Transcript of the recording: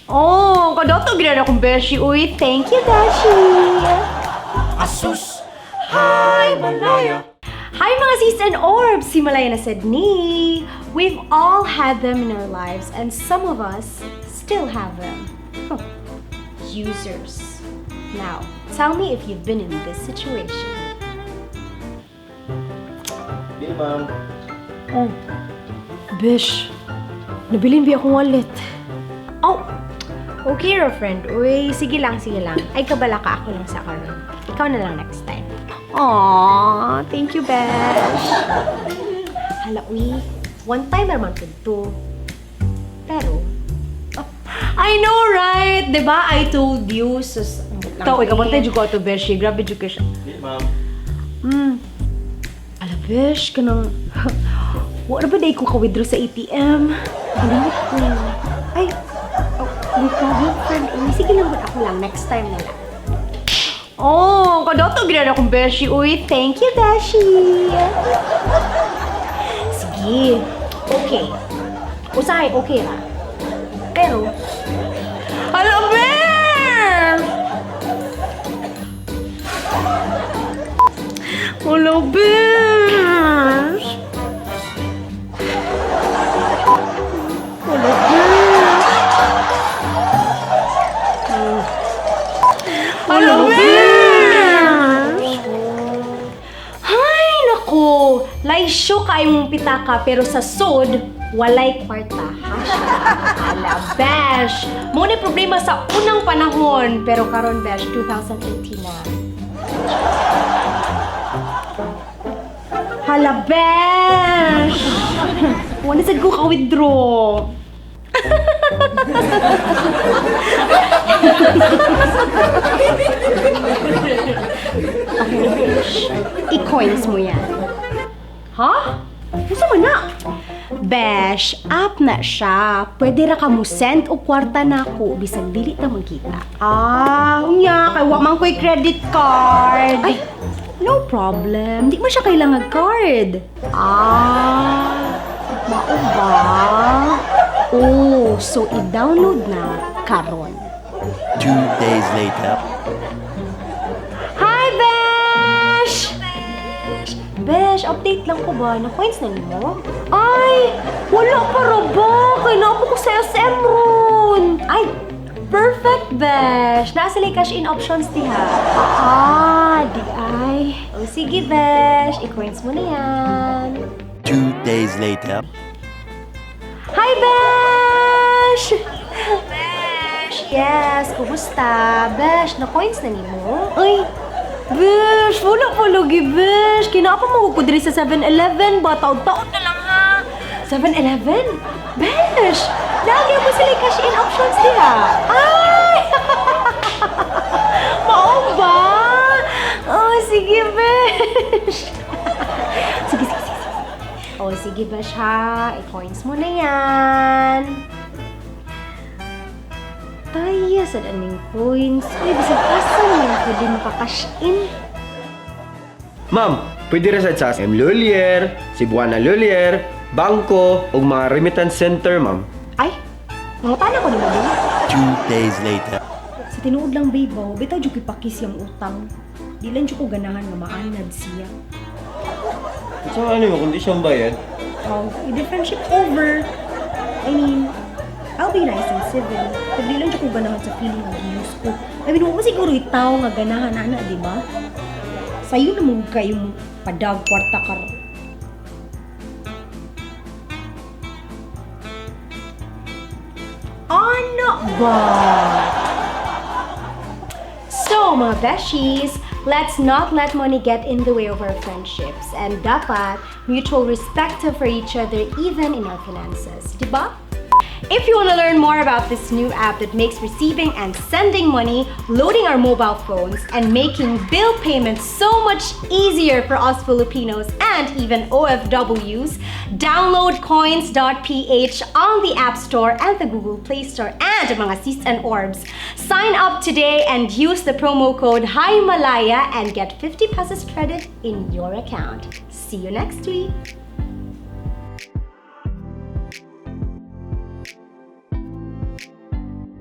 Oh, kadato gid na akong beshi. Uy, thank you, Beshi. Asus! Hi, Malaya! Hi, mga sis and orbs! Si Malaya na said ni. We've all had them in our lives and some of us still have them. Huh. Users. Now, tell me if you've been in this situation. Di, ma'am. Oh. Bish, nabilin ba akong wallet? Oh, okay ra, friend. Uy, sige lang, sige lang. Ay, kabala ka, ako lang sa karon. Ikaw na lang next time. Aw, thank you, Besh. Hala, uy. One time naman po to. Pero, oh, I know, right? 'Di ba? I told you. Sus, Tao, ikaw bantay jud ko ato, Beshi. Grabe jud ka siya. Di, ma'am. Ala, besh, kanang... Wala ba day ko ka-withdraw sa ATM? Kalimot ko. Ay, oh, no problem, friend. Uy, sige lang, but ako lang. Next time na lang. Oh, kadato gid na akong beshi. Uy, thank you, beshi. Sige. Okay. Usahay, okay ra. Pero, hala, besh! Hello, besh! Hello, besh! Hello, besh! Ay, naku! Laisyo kayo mong pitaka pero sa sod, walay kwarta. Hashtag ala, besh! Mo na problema sa unang panahon, pero karon besh, 2018 na. Hala, besh! Wala sad ko ka-withdraw. Okay, besh. I-coins mo yan. Ha? Gusto mo na? Besh, app na siya. Pwede ra ka mo send o kwarta na ako bisag dili ta magkita. Ah, unya kay wa man ko'y credit card. Ay, no problem. Di mo siya kailangan card. Ah, mao ba? Oh, so i-download na karon. 2 days later. Hi, Besh! Besh, update lang ko ba? Na-coins na nimo? Ay, wala pa ra ba? Kailangan ko sa SM ron. Ay, perfect, Besh. Nasa sila cash in options diha. Ah, di ay. O sige, Besh. I-coins mo na yan. 2 days later. Hi, Besh! Besh! Yes, kumusta? Besh, na-coins na nimo? Ay, Besh, wala pa lagi, Besh. Kinaapa mo ko diri sa 7-Eleven ba? Taon-taon na lang, ha? 7-Eleven? Besh, lagi mo sila cash in options diha. Ay! Mao ba? Oh, sige, Besh. Sige, sige, sige, sige. Oh, sige, Besh, ha. I-coins mo na yan. Taya sa aning coins. Uy, bisag asa niya pwede maka-cash in. Ma'am, pwede ra sad sa M. Lhuillier, Cebuana Lhuillier, bangko, ug mga remittance center, ma'am. Ay, mga paano ko nimo, babe? 2 days later. Sa tinuod lang, babe, ba, bitaw jud ko'y pakis yung utang. Di lang jud ko ganahan nga maanad siya. So ano mo, kundi siyang bayad? Oh, the friendship over. I mean, I'll be nice and civil. Pero di lang jud ko ganahan sa feeling nga gi-use ko. I mean, wa siguro itaw nga ganahan ana, di ba? Sayo na mo kayo padag kwarta karon. Ano ba? So, mga beshies, let's not let money get in the way of our friendships. And dapat, mutual respect for each other even in our finances. Diba? If you want to learn more about this new app that makes receiving and sending money, loading our mobile phones, and making bill payments so much easier for us Filipinos and even OFWs, download coins.ph on the App Store and the Google Play Store and mga sis and orbs. Sign up today and use the promo code HIMALAYA and get 50 pesos credit in your account. See you next week!